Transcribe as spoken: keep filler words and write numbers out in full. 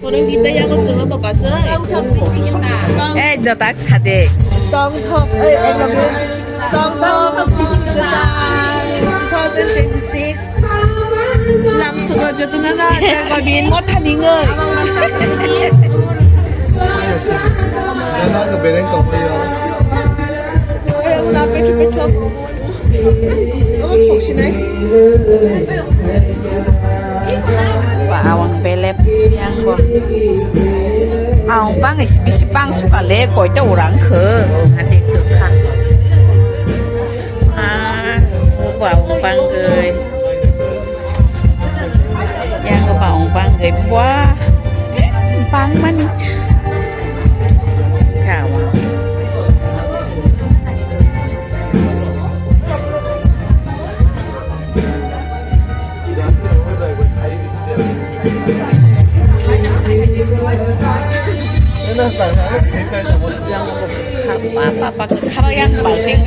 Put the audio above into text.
Orang kita yang kecil apa bahasa? Eh, dotak sade. Tongthok, eh, eh, tongthok, twenty twenty-six. Lam suka jatuh nana, jaga bin mau tanding, eh. Dana ke bereng tong payo. Eh, aku nak petu petu. Ba awang belep yang bo. Awang bang is bisi bang suka le koi ta orang ke. Hati ke kha. Ah, ba awang bang ke. Yang ko bang bang gai bua. Bang mani. Kawa. Yang ko kha-, pa, pa, pa, kha yang bang.